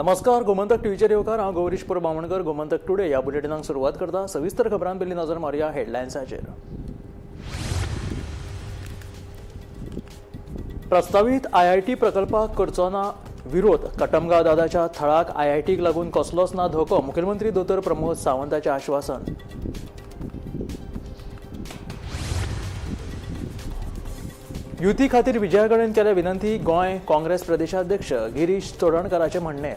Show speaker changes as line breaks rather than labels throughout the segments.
नमस्कार, गोमंतक टीव्हीचेर येवकार. हांव गौरीश परब बामणकर. गोमंतक टुडे ह्या बुलेटिनाक सुरवात करता. सविस्तर खबरां पयलीं नजर मारुया हेडलायन्साचेर. प्रस्तावीत आयआयटी प्रकल्पाक करचो ना विरोध. कटमगांव दादाच्या थळाक आयआयटीक लागून कसलोच ना धोको, मुखेलमंत्री दोतोर प्रमोद सावंताचें आश्वासन. युती खातीर विजया कडेन केल्या विनंती, गोंय काँग्रेस प्रदेशाध्यक्ष गिरीश चोडणकाराचें म्हणणें.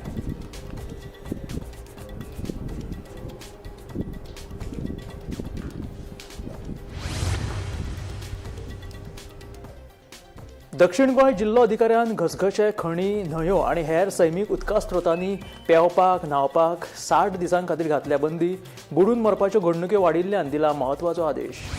दक्षिण गोंय जिल्लो अधिकाऱ्यान घसघशे, खणी, न्हंयो आनी हेर सैमीक उदका स्रोतांनी पेंवपाक, न्हांवपाक 60 दिसां खातीर घातल्या बंदी. बुडून मरपाच्यो घडणुक्यो वाडिल्ल्यान दिला म्हत्वाचो आदेश.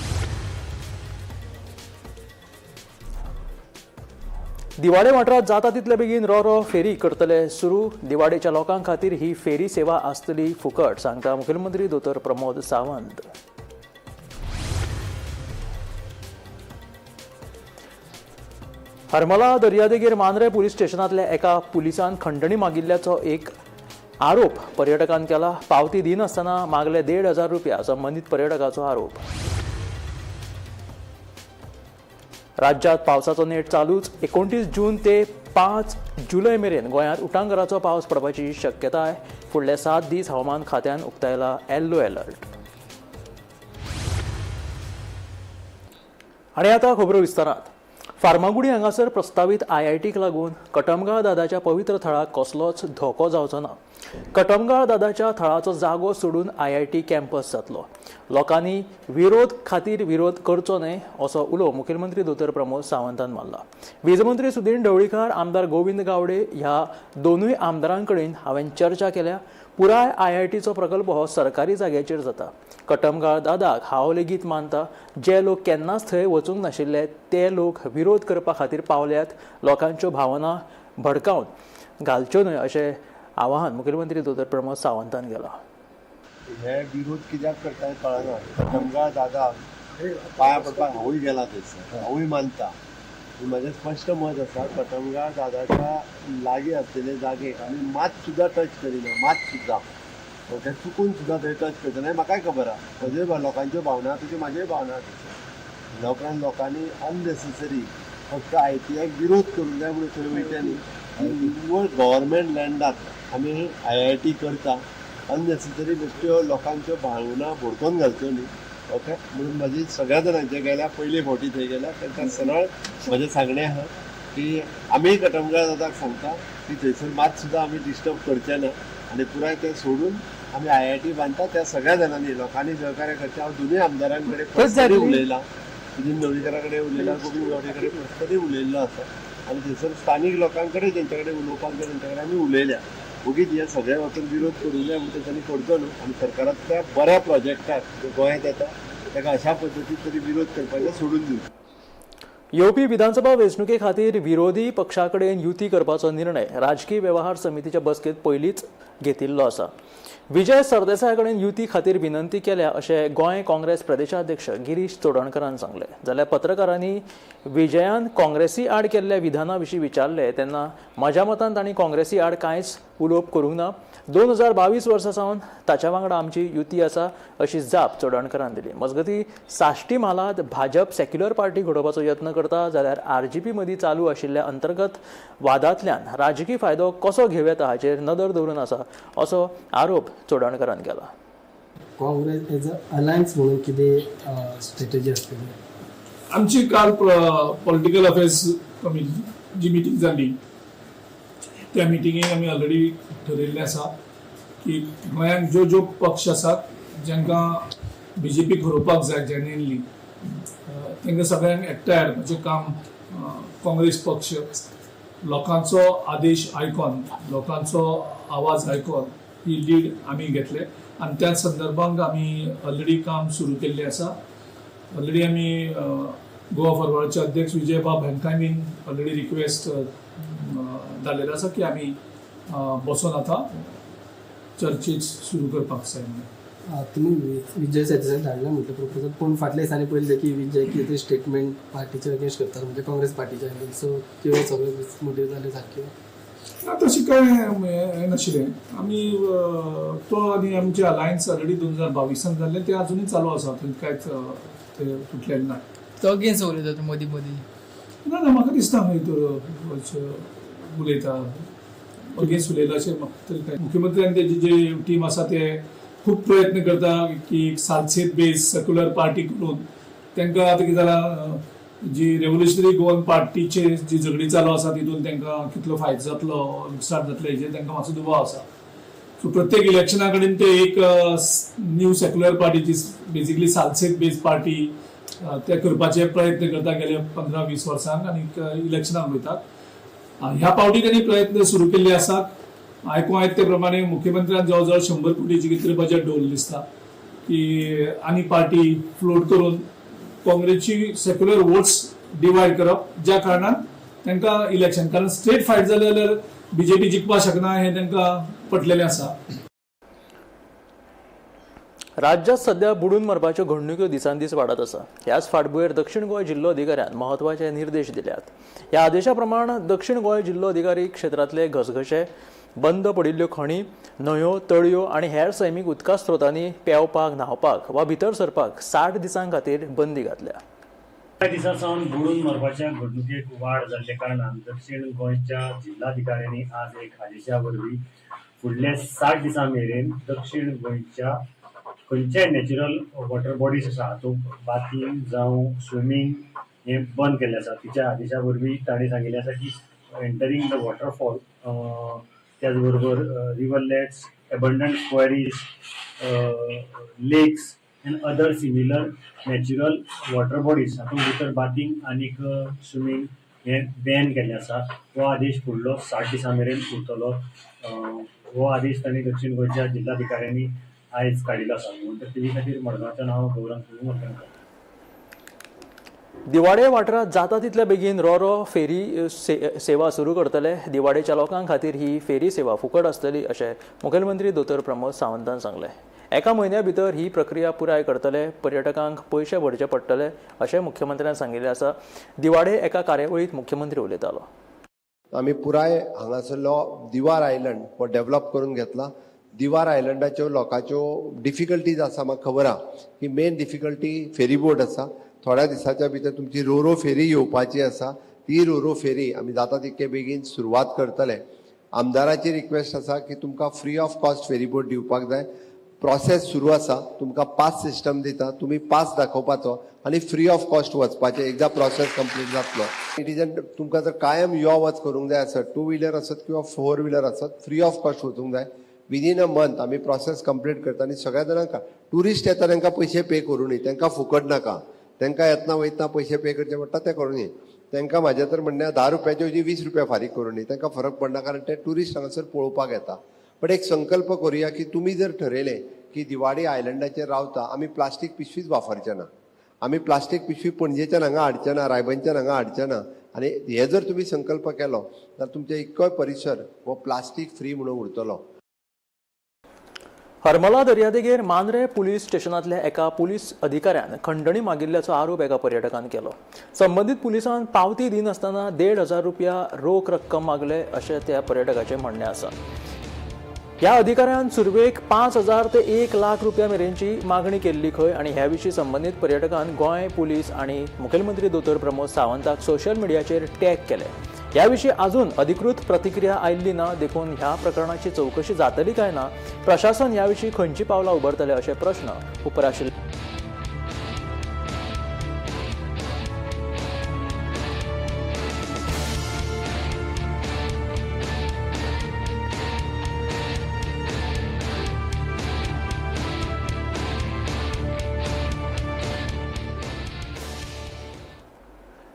दिवाडे वाठारांत जाता तितले बेगीन रोरो फेरी करतले सुरू. दिवाडेच्या लोकां खातीर ही फेरी सेवा आसतली फुकट, सांगता मुखेलमंत्री दोतोर प्रमोद सावंत. हरमला दर्यादेगेर मांद्रे पुलीस स्टेशनांतल्या एका पुलिसान खंडणी मागिल्ल्याचो एक आरोप पर्यटकान केला. पावती दिनासतना मागले 1,500 रुपया, संबंदीत पर्यटकाचो आरोप. राज्यात पावसाचो नेट चालूच. 29 जून ते 5 जुलय मेरेन गोंयांत उटांगराचो पावस पडपाची शक्यताय. फुडले 7 दीस हवामान खात्यान उक्तायला येल्लो अलर्ट. आनी आतां खबरो विस्तारात. फार्मागुडी हांगासर प्रस्तावीत आयआयटीक लागून कटमगाळ दादाच्या पवित्र थळाक कसलोच धोको जावचो ना. कटमगाळ दादाच्या थळाचो जागो सोडून आयआयटी कॅम्पस जातलो. लोकांनी विरोध खातीर विरोध करचो न्हय, असो उलो मुखेलमंत्री दोतोर प्रमोद सावंतान मारला. वीज मंत्री सुदीन ढवळीकार, आमदार गोविंद गावडे ह्या दोनूय आमदारां कडेन हांवें चर्चा केल्या. पुराय आयआयटीचो प्रकल्प हो सरकारी जाग्याचेर जाता. कटमगाळ दादाक हांव लेगीत मानता. जे लोक केन्नाच थंय वचूंक नाशिल्ले ते लोक विरोध करपा खातीर पावल्यात. लोकांच्यो भावना भडकावन घालच्यो न्हय, अशें आवाहन मुखेलमंत्री दोतोर प्रमोद सावंतान केलां.
हे विरोध कित्याक करता कळना. कटमगाळ दादा पांया पडपाक हांवूय गेला थंयसर, हांवूय मानता. म्हजें स्पश्ट मत आसा, कटमगाळ दादाच्या लागीं आसलेले जागेक आमी मात सुद्दां टच करिना, मात सुद्दां. ते चुकून सुद्दां थंय टच करतना हें म्हाकाय खबर आसा. म्हज्योय लोकांच्यो भावना तश्यो म्हाज्योय भावना आसा. उपरांत लोकांनी अननेसेसरी फक्त आयटीआयक विरोध करूंक जाय म्हणून थंय वयता न्ही. निव्वळ गव्हर्मेंट लँडाक आमी आयआयटी करता. अननेसेसरी बेश्ट्यो लोकांच्यो भावना भडकोवन घालच्यो न्ही. ओके, म्हणून म्हजी सगळ्या जाणांचे गेल्या पयले फावटी थंय गेल्या तांकां सरळ म्हजें सांगणें आहा की आमी कटमगाळ दादाक सांगता की थंयसर मात सुद्दां आमी डिस्टर्ब करचे ना आनी पुराय तें सोडून आमी आयआयटी बांदता. त्या सगळ्या जाणांनी लोकांनी सहकार्य करचें. हांव दोनूय आमदारां कडेन पर्सनली उलयलां, सुदीन ढवळीकारा कडेन उलयलां, गोविंद गावडे कडेन पर्सनली उलयल्लो आसा आनी थंयसर स्थानीक लोकां कडेन जेंच्या कडेन उलोवपाक जाय तेंच्या कडेन आमी उलयल्या. ओगीच हे सगळे वचून विरोध करूं जाय म्हणून तेंच्यांनी करचो न्हू. आनी सरकारांतल्या बऱ्या प्रोजेक्टाक गोंयांत येता ताका अशा पद्दतीन तरी विरोध करपाचें सोडून दिवचें.
येवपी विधानसभा वेंचणुके खातीर विरोधी पक्षा कडेन युती करपाचो निर्णय राजकीय वेव्हार समितीच्या बसकेंत पयलींच घेतिल्लो आसा. विजय सरदेसाया कडेन युती खातीर विनंती केल्या, अशें गोंय काँग्रेस प्रदेशाध्यक्ष गिरीश चोडणकारान सांगलें. जाल्यार पत्रकारांनी विजयान काँग्रेसी आड केल्ल्या विधाना विशीं विचारलें तेन्ना म्हज्या मतान तांणी काँग्रेसी आड कांयच उलोवप करूंक ना. 2022 वर्सा सावन ताच्या वांगडा आमची युती आसा, अशी जाप चोडणकारान दिली. मजगतीं, साश्टी म्हालांत भाजप सेक्युलर पार्टी घडोवपाचो यत्न करता, जाल्यार आरजीपी मदीं चालू आशिल्ल्या अंतर्गत वादांतल्यान राजकी फायदो कसो घेवं येता हाचेर नदर दवरून आसा, असो आरोप चोडणकारान केला.
काँग्रेस एज अ अलायन्स म्हणून कितें स्ट्रेटजी आसतली?
आमची काल पॉलिटिकल अफेर्स कमिटी जी मिटींग जाली त्या मिटिंगेक आमी ऑलरेडी ठरयल्लें आसा की गोंयांत ज्यो ज्यो पक्ष आसात जांकां बीजेपीक हरोवपाक जाय जेन्युनली, तांकां सगळ्यांक एकठांय हाडपाचें काम काँग्रेस पक्ष लोकांचो आदेश आयकोन, लोकांचो आवाज आयकोन ही लीड आमी घेतले आनी त्या संदर्भात आमी ऑलरेडी काम सुरू केल्लें आसा. ऑलरेडी आमी गोवा फॉरवर्डाचे अध्यक्ष विजय बाब हांकांय बीन ऑलरेडी रिक्वेस्ट धाडलेलो आसा की आमी बसोन आतां चर्चेच सुरू करपाक जाय म्हणून.
तुमी विजय सरदेसाय धाडला म्हटलं प्रपोजल, पूण फाटल्या दिसांनी पयलें की विजय कितें तरी स्टेटमेंट पार्टीचे अगेन्स्ट करता, म्हणजे काँग्रेस पार्टीच्या, सो त्यो सगळ्यो मोटीव जाल्यो सारक्यो.
ना, तशें कांय हें नाशिल्लें. आमी तो आनी आमचे अलायन्स ऑलरेडी 2022 जाल्लें, तें अजुनूय चालू आसा, थंय कांयच ते तुटलेलें ना.
तो अगेन्स्ट उलयता मदीं मदीं.
ना ना, म्हाका दिसता खंय तर उलयता अगेन्स्ट उलयला अशें म्हाका तरी कांय. मुख्यमंत्री आनी तेजी जी टीम आसा ते खूब प्रयत्न करता की एक सालसेत बेज सेक्युलर पार्टी करून तांकां आतां कितें जालां, जी रेव्होल्युशनरी गोवन पार्टीचे जी झगडी चालू आसा तितून तांकां कितलो फायदो जातलो, लुकसाण जातलें हेजेर तांकां मातसो दुबाव आसा. सो प्रत्येक इलेक्शना कडेन ते एक न्यू सेक्युलर पार्टी जी बेजिकली सालसेत बेज पार्टी ते करपाचे प्रयत्न करता गेले 15-20 वर्सांक आनी इलेक्शनाक वयतात. ह्या फावटी तांणी प्रयत्न सुरू केल्ले आसात. आयकूंक आयत ते प्रमाणे मुख्यमंत्र्यान जवळ जवळ 100 कोटीची कितें तरी बजेट दवरलें दिसता की आनी पार्टी फ्लोट करून काँग्रेसची सेक्युलर वोट्स डिवायड करप, ज्या कारणान तांकां इलेक्शन, कारण स्ट्रेट फायट जालें जाल्यार बीजेपी जिखपाक शकना हें तांकां पटलेलें आसा.
राज्यात सध्या बुडून मरपाच्यो घडणुक्यो दिसान दीस वाडत आसा. ह्याच फाटभुंयेर दक्षिण गोंय जिल्लो अधिकाऱ्यान म्हत्वाचे निर्देश दिल्यात. ह्या आदेशा प्रमाण दक्षिण गोंय जिल्लो अधिकारी क्षेत्रांतले घसघशे, बंद पडिल्ल्यो खणी, न्हंयो, तळयो आनी हेर सैमीक उदका स्रोतांनी पेंवपाक, न्हांवपाक वा भितर सरपाक 60 दिसां खातीर बंदी घातल्या.
कांय दिसां सावन बुडून मरपाच्या घडणुकेक वाड जाल्ल्या कारणान दक्षिण गोंयच्या जिल्लाधिकाऱ्यांनी आज एक आदेशा वरवीं फुडल्या 60 दिसां मेरेन दक्षिण गोंयच्या खंयच्याय नॅचरल वॉटर बॉडीज आसा हातूंत बाथिंग जावं स्विमींग हें बंद केल्लें आसा. तिच्या आदेशा वरवीं तांणी सांगिल्लें आसा की एंटरींग the waterfall, त्याच बरोबर rivulets, abandoned quarries, lakes and other similar natural water bodies हातूंत भितर बाथिंग आनीक स्विमींग हें बॅन केल्लें आसा. हो आदेश फुडलो 60 दिसां मेरेन उरतलो. हो आदेश तांणी दक्षिण गोंयच्या जिल्लाधिकाऱ्यांनी आयज काडिल्लो आसा. म्हणून टीव्ही खातीर मडगांवच्यान हांव गौरांग प्रभू.
दिवाडे वाठारांत जाता तितल्या बेगीन रोरो फेरी सेवा सुरू करतले. दिवाडेच्या लोकां खातीर ही फेरी सेवा फुकट आसतली अशें मुखेलमंत्री दोतोर प्रमोद सावंतान सांगलें. एका म्हयन्या भितर ही प्रक्रिया पुराय करतले, पर्यटकांक पयशे भरचे पडटले अशें मुख्यमंत्र्यान सांगिल्लें आसा. दिवाडे एका कार्यावळींत मुख्यमंत्री उलयतालो.
आमी पुराय हांगासरलो दिवार आयलंड हो डेव्हलप करून घेतला. दिवार आयलंडाच्यो लोकांच्यो डिफिकल्टीज आसा, म्हाका खबर आहा की मेन डिफिकल्टी फेरीबोट आसा. थोड्या दिसाच्या भितर तुमची रोरो फेरी येवपाची आसा. ती रोरो फेरी आमी जाता तितके बेगीन सुरवात करतले. आमदाराची रिक्वेस्ट आसा की तुमकां फ्री ऑफ कॉस्ट फेरीबोट दिवपाक जाय. प्रोसेस सुरू आसा, तुमकां पास सिस्टम दिता, तुमी पास दाखोवपाचो आनी फ्री ऑफ कॉस्ट वचपाचें. एकदां प्रोसेस कंप्लीट जातलो. It is an तुमकां जर कायम यो वच करूंक जाय आसत, टू व्हिलर आसत किंवा फोर व्हिलर आसत, फ्री ऑफ कॉस्ट वचूंक जाय. विदीन अ मंथ आमी प्रोसेस कंप्लीट करता आनी सगळ्या जाणांक ट्युरिस्ट येता तांकां पयशे पे करूं न्ही, तांकां फुकट नाका. तांकां येतना वयतना पयशे पे करचे पडटा, ते करूं न्ही. तांकां म्हाजें तर म्हणणें 10 रुपयाचे ऐवजी 20 रुपया फारीक करूं न्ही, तांकां फरक पडना, कारण ते ट्युरिस्ट हांगासर पळोवपाक येता. बट एक संकल्प करुया की तुमी जर ठरयलें की दिवाडी आयलंडाचेर रावता, आमी प्लास्टीक पिशवीच वापरचे ना, आमी प्लास्टीक पिशवी पणजेच्यान हांगा हाडचे ना, रायबंच्यान हांगा हाडचे ना, आनी हे जर तुमी संकल्प केलो जाल्यार तुमचें इतकोय परिसर हो प्लास्टीक फ्री म्हणून उरतलो.
हरमला दर्यादेगेर मांद्रे पुलीस स्टेशनांतल्या एका पुलीस अधिकाऱ्यान खंडणी मागिल्ल्याचो आरोप एका पर्यटकान केलो. संबंदीत पुलिसान पावती दिनासतना 1500 रुपया रोख रक्कम मागले अशें त्या पर्यटकाचें म्हणणें आसा. ह्या अधिकाऱ्यान सुरवेक 5000 ते 1 लाख रुपया मेरेनची मागणी केल्ली खंय आनी ह्या विशीं संबंदीत पर्यटकान गोंय पुलीस आनी मुखेलमंत्री दोतोर प्रमोद सावंताक सोशल मिडियाचेर टॅग केले. ह्या विशीं अजून अधिकृत प्रतिक्रिया आयिल्ली ना, देखून ह्या प्रकरणाची चवकशी जातली काय ना, प्रशासन ह्या विशीं खंयची पावलां उबारतले अशे प्रश्न उप्राशिल्ले.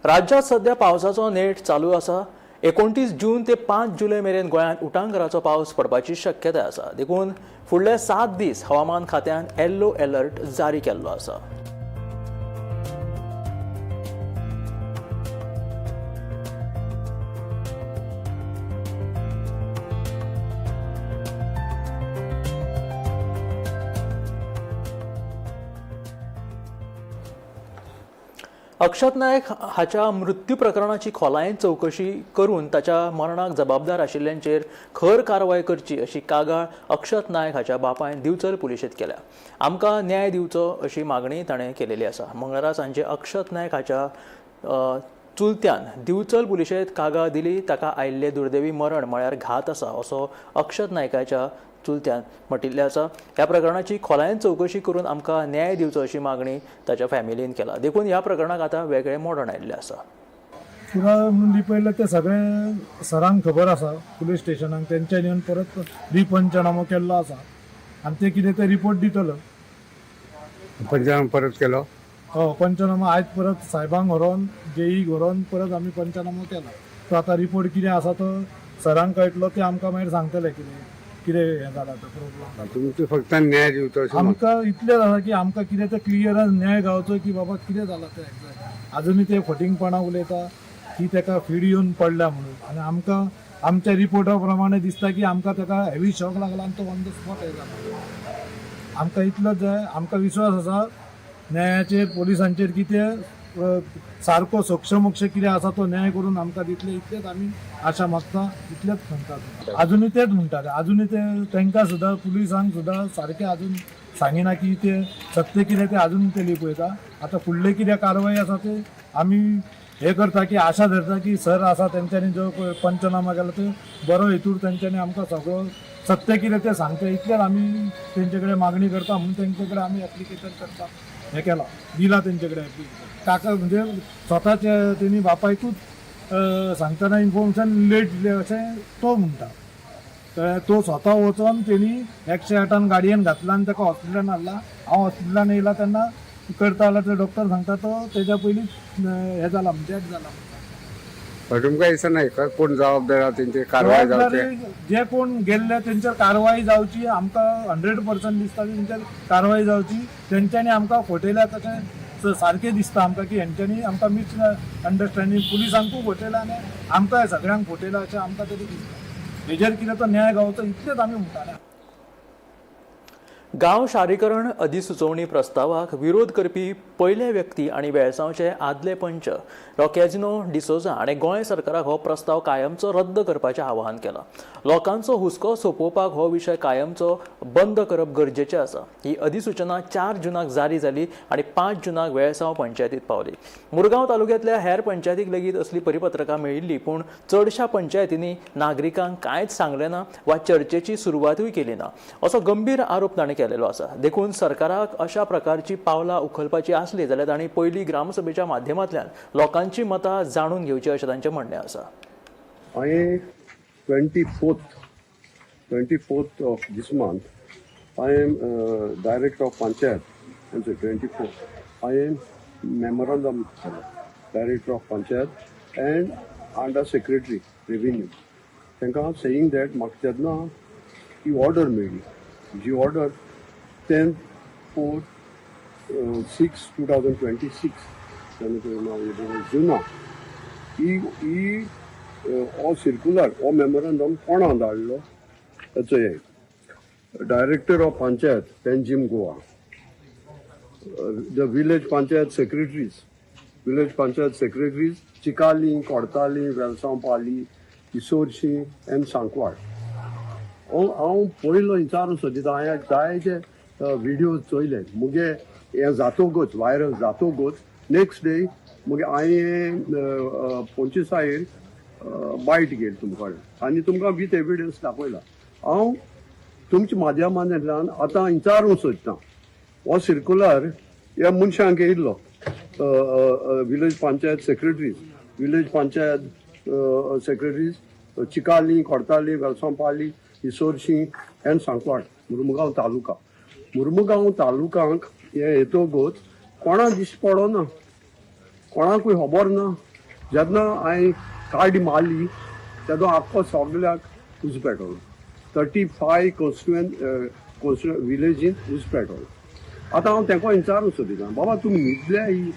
राज्यात सध्या पावसाचो नेट चालू आसा. 29 जून ते 5 जुलय मेरेन गोंयांत उटांगराचो पावस पडपाची शक्यताय आसा. देखून फुडले 7 दीस हवामान खात्यान येल्लो अलर्ट जारी केल्लो आसा. अक्षत नायक हाच्या मृत्यू प्रकरणाची खोलायेन चवकशी करून ताच्या मरणाक जबाबदार आशिल्ल्यांचेर खर कारवाय करची अशी कागाळ अक्षत नायक हाच्या बापायन दिवचल पुलिशेंत केल्या. आमकां न्याय दिवचो अशी मागणी ताणें केलेली आसा. मंगळारा सांजे अक्षत नायक हाच्या चुलत्यान दिवचल पुलिशेंत कागाळ दिली. ताका आयिल्लें दुर्दैवी मरण म्हळ्यार घात आसा असो अक्षत नायकाच्या चुलत्यान म्हटिल्लें आसा. ह्या प्रकरणाची खोलायेन चवकशी करून आमकां न्याय दिवचो अशी मागणी ताच्या फॅमिलीन केला. देखून ह्या प्रकरणाक आतां वेगळें मोडण आयिल्लें आसा.
पुरावे म्हणून लिपयले ते सगळे सरांक खबर आसा, पुलीस स्टेशनाक तेंच्यानी येवन परत रिपंचनामो केल्लो आसा आनी ते कितें ते रिपोर्ट दितलो.
पंचनामा परत केलो.
हय, पंचनामो आयज परत सायबांक व्हरोन, जेईक व्हरोन परत आमी पंचनामो केला. तो आतां रिपोर्ट कितें आसा तो सरांक कळटलो, ते आमकां मागीर सांगतले कितें कितें हें जाला तो प्रोब्लम.
तुमचो फक्त न्याय दिवचो अशें
आमकां इतलें जाला की आमकां कितें तें क्लियरन्स न्याय गावचो की बाबा कितें जाला तें एग्जॅक्ट. आजुनूय ते फटींगपणां उलयता की ताका फीड येवन पडल्या म्हणून, आनी आमकां आमच्या रिपोर्टा प्रमाणे दिसता की आमकां ताका हेवी शॉक लागला आनी तो ऑन the spot हें जाला. आमकां इतलोच जाय, आमकां विश्वास आसा न्यायाचेर, पोलिसांचेर की ते सारको सोक्षमोक्ष कितें आसा तो न्याय करून आमकां दितले, इतलेच आमी आशा मागता, इतलेच सांगता. आजुनूय तेच म्हणटाले, आजुनूय ते तांकां सुद्दां पुलिसांक सुद्दां सारकें आजून सांगिना की ते सत्य कितें ते आजून ते लिपयता. आतां फुडले कितें कारवाय आसा ते आमी हे करता की आशा धरता की सर आसा तेंच्यांनी जो पळय पंचनामा केला ते बरो हेतूर तेंच्यांनी आमकां सगळो सत्य कितें तें सांगता, इतलेच आमी तेंचे कडेन मागणी करता. म्हणून तेंचे कडेन आमी एप्लिकेशन करता हें केलां, दिलां तेंचे कडेन एप्लिकेशन. काका म्हणजे स्वताचे तेणी बापायकूच सांगतना इन्फॉर्मेशन लेट दिलें अशें तो म्हणटा. कळ्ळें? तो स्वता वचोन तेणी 108 गाडयेन घातला आनी ताका हॉस्पिटलान हाडला. हांव हॉस्पिटलान येयला तेन्ना करता जाल्यार ते डॉक्टर सांगता तो तेज्या पयलींच हें जाला, डेथ जाला.
पण तुमकां दिसना का कोण जबाबदार आहा तेंचेर कारवाय जावचे?
जबाबदारी जे कोण गेल्ले तेंचेर कारवाय जावची. आमकां 100% दिसता की तेंचेर कारवाय जावची. तेंच्यांनी आमकां फटयल्या तशें सारकें दिसता आमकां की हेंच्यांनी आमकां मिस अंडरस्टँडींग पुलिसांकूय फटयला आनी आमकां सगळ्यांक फटयला अशें आमकां तरी दिसता. हेजेर कितें तो न्याय गावचो इतलेंच आमी म्हणटाले.
गांव शारीकरण अधिसुचोवणी प्रस्तावाक विरोध करपी पयले व्यक्ती आनी वेळसांवचे आदले पंच रॉकेजिनो डिसोजा हाणें गोंय सरकाराक हो प्रस्ताव कायमचो रद्द करपाचें आवाहन केलां. लोकांचो हुस्को सोंपोवपाक हो विशय कायमचो बंद करप गरजेचें आसा. ही अधिसुचना 4 जुनाक जारी जाली आनी 5 जुनाक वेळसांव पंचायतीत पावली. मुरगांव तालुक्यांतल्या हेर पंचायतीक लेगीत असली परिपत्रकां मेळिल्ली, पूण चडश्या पंचायतींनी नागरिकांक कांयच सांगलें ना वा चर्चेची सुरवातूय केली ना असो गंभीर आरोप ताणें केलेलो आसा. देखून सरकाराक अशा प्रकारची पावलां उखलपाची आसली जाल्यार तांणी पयलीं ग्रामसभेच्या माध्यमांतल्यान लोकांची मतां जाणून घेवची अशें तांचें म्हणणें आसा.
हांवें 24th of this month I am director of panchayat 24 I am memorandum केलो director of panchayat and under secretary revenue तांकां सेईंग that म्हाका जेन्ना ही ऑर्डर मेळ्ळी, जी ऑर्डर 10/4/6/2026 तेन्ना जुना ही ही हो सिर्कुलर हो मेमोरंडम कोणा धाडलो ताचो हे director of panchayat Panjim Goa, the village panchayat secretaries, village panchayat secretaries Chicalim, Cortalim, Velsao Pali, Isorshi and Sancoale. हांव पयलो विचारूंक सोदिता, हांवें जायते विडियोज चोयले मुगे हें जातकूच, व्हायरल जातकूच नेक्स्ट डे मुगे हांवें पंचवीसायेर बायट गेली तुमकां कडेन आनी तुमकां विथ एविडन्स दाखयला. हांव तुमच्या माध्यमांतल्यान आतां विचारूंक सोदता, हो सिर्कुलर ह्या मनशांक येयल्लो village panchayat secretaries, village panchayat secretaries Chicalim, Cortalim, Velsao Pali, Isorshi and Sancoale, Mormugao taluka. Mormugao तालुकांक हे येतकूच कोणाक दिश्टी पडना, कोणाकूय खबर ना. जेन्ना हांवें काडी मारली तेदो आख्खो सगल्याक उजो पेटवलो. 35 कॉन्स्टिट्युएंट विलेजीन उजो पेटवलो. आतां हांव तेंको विचारूंक सोदिता, बाबा तुमी न्हिदले ही,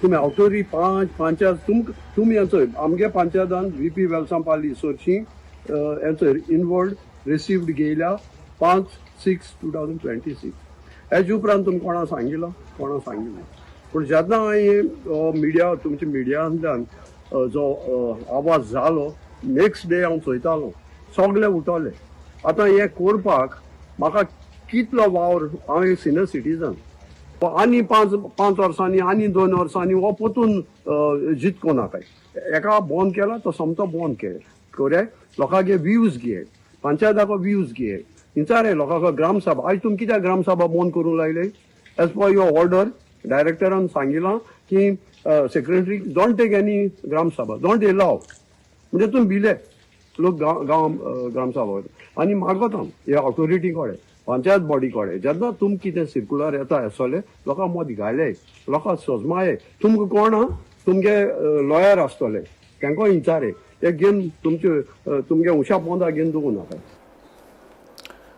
तुमी आवटोरी पांच पंचायत तुमकां तुमी हेचो आमगे पंचायतान व्ही पी वेलसांव पाली इसोरशी हेचो इनवर्ड रिसिव्ड घेयल्या 5/6/2026. हेजे उपरांत तुमकां कोणा सांगिल्लो, कोणा सांगिल्लो.
पूण जेन्ना हांवें मिडिया तुमच्या मिडियांतल्यान जो आवाज जालो, नेक्स्ट डे हांव चोयतालो सगळे उठले. आतां हें करपाक म्हाका कितलो वावर, हांव एक सिनियर सिटीजन, आनी 5 वर्सांनी आनी 2 वर्सांनी हो परतून जितको नाकाय. एका बंद केला तो सोमतो बंद केले कोरे लोकांचे व्यूज घे, पंचायताको व्यूज घे, विचारे लोकांक ग्रामसभा. आयज तुमी कित्याक ग्रामसभा बंद करूंक लायले? एज पर your order डायरेक्टरान सांगिलां की secretary don't take any gram sabha, don't allow. म्हणजे तुमी भिले लोक गांव ग्रामसभा वयता आनी मागता हे ऑथॉरिटी कडेन, पंचायत बॉडी कडेन, जेन्ना तुम कितें सर्कुलर येता आसतले लोकांक मत घाले, लोकांक सजमाये. तुमकां कोण आहा, तुमगे लॉयर आसतले, तांकां विचारे. हे घेवन तुमचे तुमगे उशा पोंदा घेवन दवरूं नाका.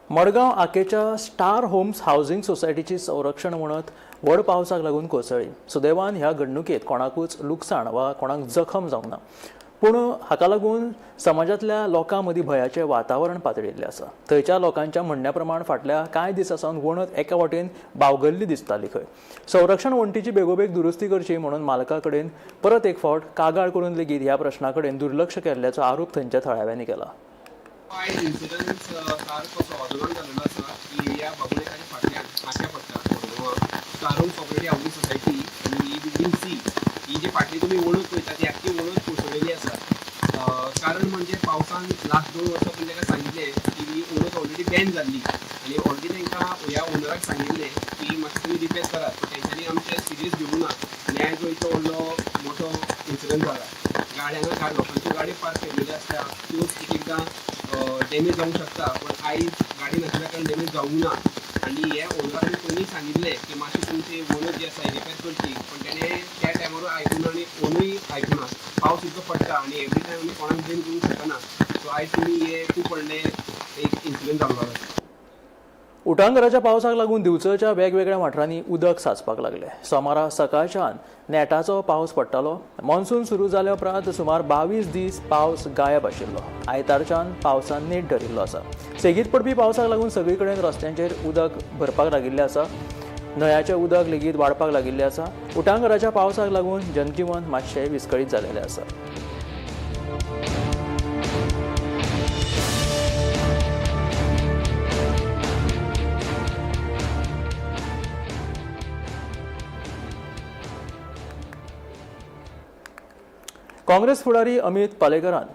मडगांव आकेच्या स्टार होम्स हावसिंग सोसायटीची संरक्षण म्हणत व्हड पावसाक लागून कोसळ्ळी. सुदैवान ह्या घडणुकेत कोणाकूच लुकसाण वा कोणाक जखम जावंक ना, पूण हाका लागून समाजांतल्या लोकां मदीं भंयाचें वातावरण पातळिल्लें आसा. थंयच्या लोकांच्या म्हणण्या प्रमाण फाटल्या कांय दिसां सावन वणत एका वाटेन बावगल्ली दिसताली खंय. संरक्षण वण्टीची बेगोबेग दुरुस्ती करची म्हणून मालका कडेन परत एक फावट कागाळ करून लेगीत ह्या प्रश्ना कडेन दुर्लक्ष केल्ल्याचो आरोप थंयच्या थळाव्यांनी केला.
आयज इन्सिडन्स सारको 2:15 जाल्लो आसा की एरिया बाबुळेकाच्या फाटल्यान आशा पडटा मडगांवां star home cooperative housing society आनी ही बिल्डींग सी ही जी फाटली तुमी वणत पळयता ती आख्खी वणत कोसळलेली आसा. कारण म्हणजे पावसान लास्ट 2 वर्सां पयलीं ताका सांगिल्लें की ही वणत ऑलरेडी बॅन जाल्ली आनी ऑलरेडी तांकां ह्या ओनराक सांगिल्लें की मातशें तुमी रिपेर करात, पूण तेंच्यांनी आमचें सिरियस घेवंक ना आनी आयज हो इतलो व्हडलो मोठो इन्सिडंट जाला. गाड्यांक लोकांच्यो गाडी पार्क केल्ल्यो आसता त्यो एक एकदां डॅमेज जावंक शकता, पण आयज गाडी नाशिल्ल्या कारणान डॅमेज जावंक ना. आनी हे ओनराक आमी पयलीं सांगिल्लें की मातशी तुमची वणत जी आसा रिपेर करची, पण तेणें त्या टायमारूय आयकूना आनी ओनूय आयकूना. पावस इतलो पडटा आनी एवरी टायम आमी कोणाक ब्लेम करूंक शकना. सो आयज तुमी हे खूब व्हडलें एक इन्सिडंट जाल्लो आसा.
उटांगराच्या पावसाक लागून दिवचलच्या वेगवेगळ्या वाठारांनी उदक साचपाक लागले. सोमारा सकाळच्यान नेटाचो पावस पडटालो. मॉन्सून सुरू जाल्या उपरांत सुमार 22 दीस पावस गायब आशिल्लो. आयतारच्यान पावसान नेट धरिल्लो आसा. सेगीत पडपी पावसाक लागून सगळी कडेन रस्त्यांचेर उदक भरपाक लागिल्लें आसा. न्हंयाचें उदक लेगीत वाडपाक लागिल्लें आसा. उटांगराच्या पावसाक लागून जनजीवन मातशें विस्कळीत जालेलें आसा. काँग्रेस फुडारी अमित पालेकरान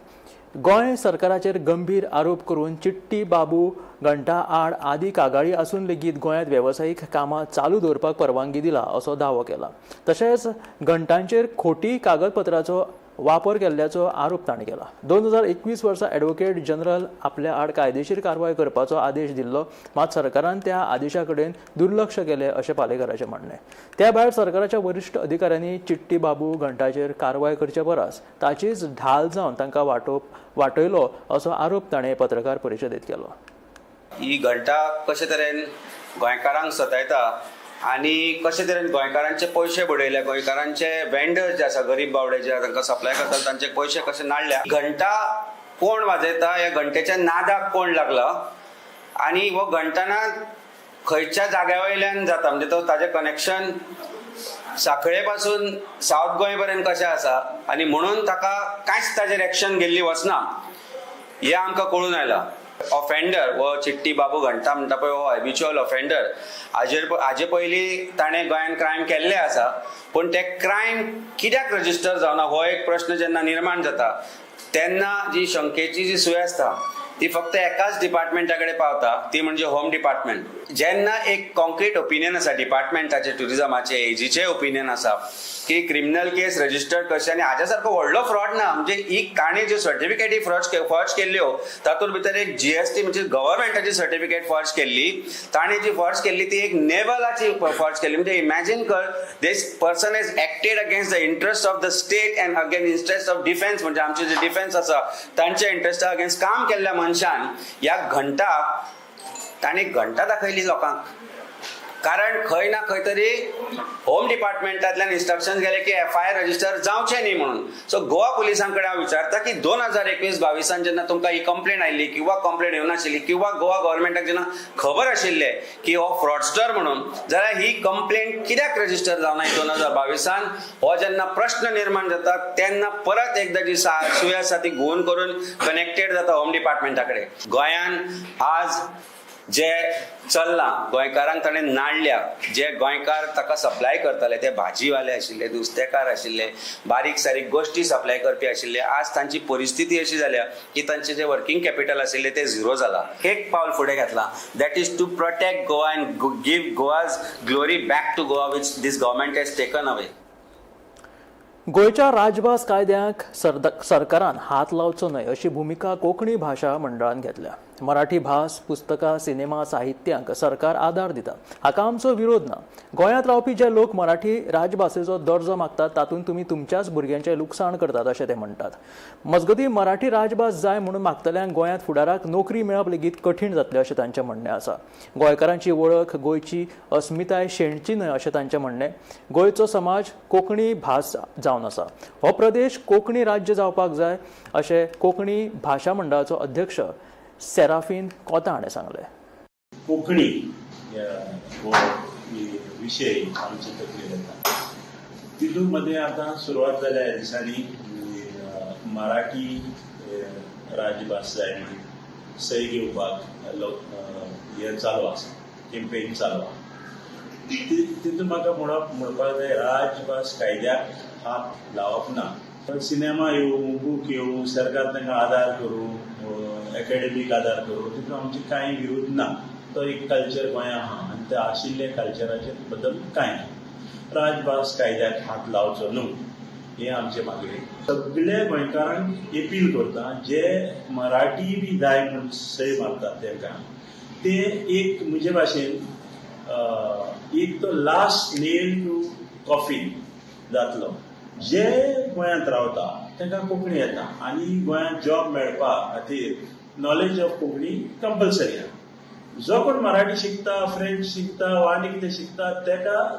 गोंय सरकाराचेर गंभीर आरोप करून चिट्टी बाबू घंटा आड आदी कागाळी आसून लेगीत गोंयांत वेवसायीक कामां चालू दवरपाक परवानगी दिला असो दावो केला. तशेंच घंटांचेर खोटी कागदपत्राचो वापर केल्ल्याचो आरोप ताणें केला. 2021 वर्सा ॲडव्होकेट जनरल आपल्या आड कायदेशीर कारवाय करपाचो आदेश दिल्लो, मात सरकारान त्या आदेशा कडेन दुर्लक्ष केलें अशें पालेकराचें म्हणणें. त्या भायर सरकाराच्या वरिश्ठ अधिकाऱ्यांनी चिट्टी बाबू घंटाचेर कारवाय करचे परस ताचीच ढाल जावन तांकां वाटयलो असो आरोप ताणें पत्रकार परिशदेंत केलो.
ही घंटा कशे तरेन गोंयकारांक सतायता आनी कशे तरेन गोंयकारांचे पयशे बडयले, गोंयकारांचे वेंडर्स जे आसा गरीब बावडे जे तांकां सप्लाय करतात तांचे पयशे कशे नाडल्या. घंटा कोण वाजयता, ह्या घंटेच्या नादाक कोण लागला आनी हो घंटानाद खंयच्या जाग्या वयल्यान जाता, म्हणजे तो ताजें कनेक्शन साखळे पासून सावथ गोंय पर्यंत कशें आसा आनी म्हणून ताका कांयच ताजेर एक्शन घेल्ली वचना हें आमकां कळून आयलां. ऑफेंडर हो चिट्टी बाबू घंटा म्हणटा पळय हो हॅबिच्युअल ऑफेंडर. हाजे पयलीं ताणें गोंयांत क्रायम केल्ले आसा, पूण ते क्रायम कित्याक रजिस्टर जावना हो एक प्रश्न जेन्ना निर्माण जाता तेन्ना जी शंकेची जी सुय आसता ती फक्त एकाच डिपार्टमेंटा कडेन पावता, ती म्हणजे होम डिपार्टमेंट. जेन्ना एक कॉन्क्रीट ओपिनियन आसा डिपार्टमेंटाचे, ट्युरिजमाचे, एजीचे ओपिनियन आसा की क्रिमिनल केस रजिस्टर्ड करचे आनी हाज्या सारको व्हडलो फ्रॉड ना, म्हणजे ही ताणें ज्यो सर्टिफिकेटी फॉर्ज केल्ल्यो तातूंत भितर एक जीएसटी म्हणजे गव्हर्मेंटाची सर्टिफिकेट फॉर्ज केल्ली, ताणें जी फॉर्ज केल्ली ती एक नेवलाची फॉर्ज केल्ली. म्हणजे इमॅजीन कर, this person has acted against the interest of the state and against interest of defence, म्हणजे आमचे जे डिफेन्स आसा तांच्या इंट्रस्टा अगेन्स्ट काम केल्ल्या मनशान ह्या घंटा ताणें घंटा दाखयली लोकांक. कारण खंय ना खंय तरी होम डिपार्टमेंटांतल्यान इन्स्ट्रक्शन गेले की एफआयआर रजिस्टर जावचें न्ही म्हणून. सो गोवा पुलिसां कडेन हांव विचारता की 2021-22 जेन्ना तुमकां ही कंप्लेन आयिल्ली किंवा कंप्लेन येवनाशिल्ली किंवा गोवा गव्हर्मेंटाक जेन्ना खबर आशिल्लें की हो फ्रॉडस्टर म्हणून, जाल्यार ही कंप्लेन कित्याक रजिस्टर जावना 2022? हो जेन्ना प्रश्न निर्माण जाता तेन्ना परत एकदा जी सुय आसा ती घुंवून करून कनेक्टेड जाता होम डिपार्टमेंटा कडेन. गोंयान आज जे चल्लां, गोंयकारांक ताणें नाडल्या. जे गोंयकार ताका सप्लाय करताले ते भाजीवाले आशिल्ले, नुस्तेकार आशिल्ले, बारीक सारीक गोश्टी सप्लाय करपी आशिल्ले, आज तांची परिस्थिती अशी जाल्या की तांचे जे वर्किंग कॅपिटल आशिल्ले ते झिरो जाला. एक पावल फुडें घेतला, that is to protect Goa and give Goa's glory back to Goa, which this government has taken away.
गोंयच्या राजभास कायद्याक सरकारान हात लावचो न्हय अशी भुमिका कोंकणी भाशा मंडळान घेतल्या. मराठी भास, पुस्तकां, सिनेमा, साहित्यांक सरकार आदार दिता, हाका आमचो विरोध ना. गोंयांत रावपी जे लोक मराठी राजभाशेचो दर्जो मागतात तातूंत तुमी तुमच्याच भुरग्यांचें लुकसाण करतात अशें ते म्हणटात. मजगतीं, मराठी राजभास जाय म्हणून मागतल्यांक गोंयांत फुडाराक नोकरी मेळप लेगीत कठीण जातलें अशें तांचें म्हणणें आसा. गोंयकारांची वळख, गोंयची अस्मिताय शेणची न्हय अशें तांचें म्हणणें. गोंयचो समाज कोंकणी भास जावन आसा, हो प्रदेश कोंकणी राज्य जावपाक जाय अशें कोंकणी भाशा मंडळाचो अध्यक्ष सेराफीन कोता हाणें सांगलें.
कोंकणी हो विशय आमच्या तकलेर येता. तितून मदें आतां सुरवात जाल्या ह्या दिसांनी मराठी राजभास जाय म्हणून सही घेवपाक हें चालू आसा, कॅम्पेन चालू आसा. तितून म्हाका म्हणपाक जाय, राजभास कायद्याक हात लावप ना. सिनेमा येवं, बूक येवं, सरकार तांकां आदार करूं, एकेडमीक आदार करूं, तितून आमचे कांय विरोध ना. तो एक कल्चर गोंया आहा आनी त्या आशिल्ल्या कल्चराचे बद्दल कांय ना. राजभास कायद्याक हात लावचो न्हू हें आमचें मागणें. सगळे गोंयकारांक एपील करता, जे मराठी बी जाय म्हूण सय मारतात तांकां ते एक म्हजे भाशेन एक तो लास्ट नेल टू कॉफीन जातलो. जे गोंयांत रावता तांकां कोंकणी येता आनी गोंयांत जॉब मेळपा खातीर नॉलेज ऑफ कोंकणी कंपल्सरी आहा. जो कोण मराठी शिकता, फ्रेंच शिकता वा आनी कितें शिकता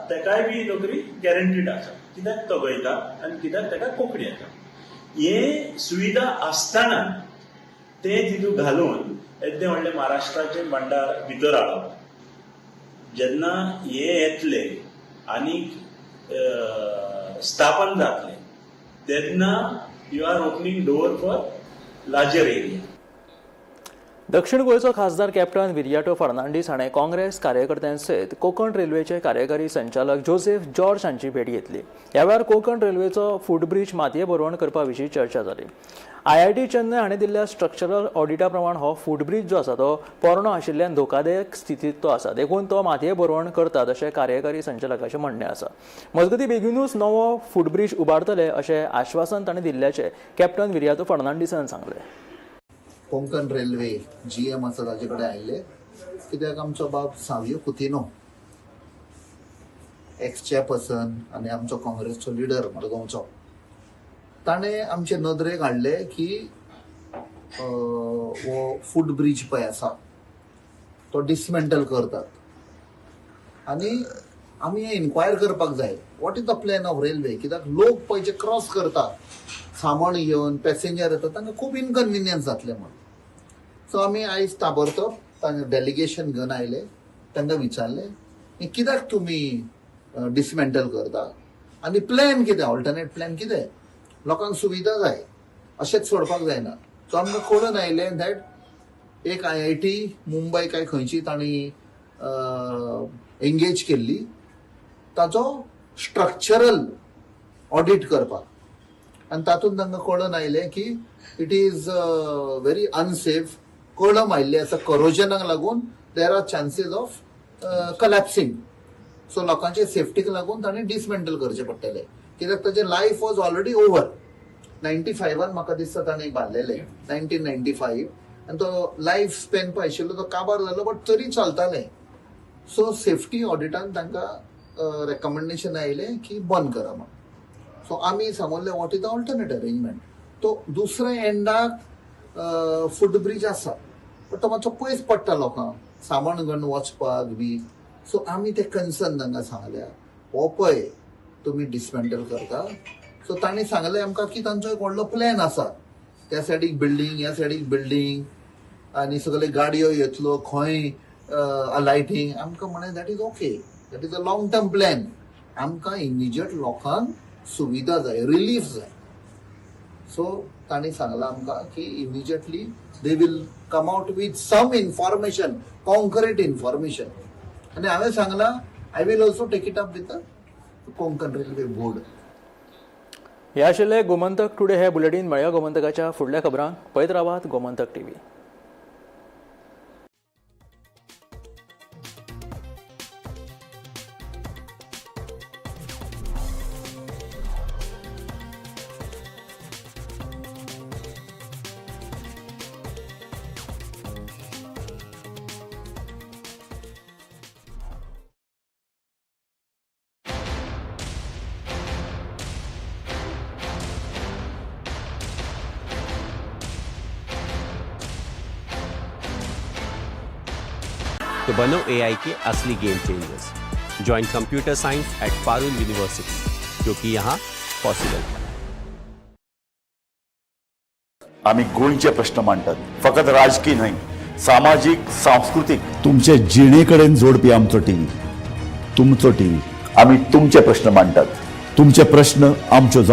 तेकाय बी नोकरी गॅरंटीड आसा, कित्याक तो गोंयकार आनी कित्याक ताका कोंकणी येता. हे सुविधा आसतना ते तितूंत घालून येद्दें व्हडलें महाराष्ट्राचें भांडार भितर हाडप, जेन्ना हे येतले आनी स्थापन जातले तेन्ना you are opening door for larger area.
दक्षिण गोंयचो खासदार कॅप्टन विरियाटो फर्नांडीस हाणें काँग्रेस कार्यकर्त्यां सयत कोंकण रेल्वेचे कार्यकारी संचालक जोसेफ जॉर्ज हांची भेट घेतली. ह्या वेळार कोंकण रेल्वेचो फुटब्रीज मातये भरवण करपा विशीं चर्चा जाली. आयआयटी चेन्नय हाणें दिल्ल्या स्ट्रक्चरल ऑडिटा प्रमाण हो फुटब्रीज जो आसा तो पोरणो आशिल्ल्यान धोकादायक स्थितींत तो आसा, देखून तो मातये भरवण करतात अशें कार्यकारी संचालकाचें म्हणणें आसा. मजगतीं, बेगीनूच नवो फुटब्रीज उबारतले अशें आश्वासन ताणें दिल्ल्याचें कॅप्टन विरियातो फर्नांडीसान सांगलें.
कोंकण रेल्वे जीएम आसा ताजे कडेन आयिल्ले, कित्याक आमचो बाब सावियो कुतिनो एक्स चेअरपर्सन आनी आमचो काँग्रेसचो लिडर मडगांवचो, ताणें आमचे नदरेक हाडलें की हो फूट ब्रीज पळय आसा तो डिसमेंटल करतात आनी आमी हें इन्क्वायर करपाक जाय, what is the plan of railway. कित्याक लोक पळय जे क्रॉस करतात सामान घेवन पॅसेंजर येतात तांकां खूब इनकन्विनियन्स जातलें म्हूण. सो आमी आयज ताबडतोब तांकां डेलिगेशन घेवन आयले, तांकां विचारलें हें कित्याक तुमी डिसमेंटल करता आनी प्लॅन कितें, ऑल्टरनेट प्लॅन कितें, लोकांक सुविधा जाय, अशेंच सोडपाक जायना. सो आमकां कळून आयलें that एक आयआयटी मुंबय काय खंयची तांणी एंगेज केल्ली ताचो स्ट्रक्चरल ऑडीट करपाक, आनी तातूंत तांकां कळून आयलें की it is very unsafe, कळम आयिल्लें आसा, करोजनाक लागून there are chances of collapsing. So लोकांचे सेफ्टीक लागून ताणें डिसमेंटल करचें पडटलें, कित्याक ताचें लायफ वॉज ऑलरेडी ओवर. 95 म्हाका दिसता ताणें बांदलेलें, 1995, आनी तो लायफ स्पॅन पळय आशिल्लो तो काबार जालो, बट तरी चलतालें. सो सेफ्टी ऑडिटान तांकां रेकमेंडेशन आयलें की बंद करा म्हूण. सो आमी सांगलें what is the alternate arrangement. तो दुसऱ्या एंडाक फूट ब्रीज आसा, बट तो मातसो पयस पडटा लोकांक सामान घेवन वचपाक बी. सो आमी ते कन्सर्न तांकां सांगल्या, हो पळय तुमी डिसमेंटल करता. सो तांणी सांगलें आमकां की तांचो एक व्हडलो प्लॅन आसा, त्या सायडीक बिल्डींग, ह्या सायडीक बिल्डींग आनी सगळे गाडयो येतलो खंय लायटींग. आमकां म्हणलें that is okay, that is a long term plan. आमकां इमिजिएट लोकांक सुविधा जाय, रिलीफ जाय. सो तांणी सांगलां आमकां की immediately they will come out with some information, concrete information. आनी हांवें सांगलां I will also take it up with the Konkan railway board.
हे आशिल्ले गोमंतक टुडे हे बुलेटीन. मेळया गोमंतकाच्या फुडल्या खबरांक. पळयत रावात गोमंतक टीव्ही.
तो बनो एआई के असली game changers. Join computer science at Parul university, क्योंकि यहाँ पॉसिबल है.
आमी गोंयचे प्रश्न मांडटात, फकत राजकीय न्हय, सामाजीक, सांस्कृतीक, तुमचे जिणे कडेन जोडपी आमचो टीव्ही, तुमचो टीव्ही. आमी तुमचे प्रश्न मांडटात, तुमचे प्रश्न आमच्यो.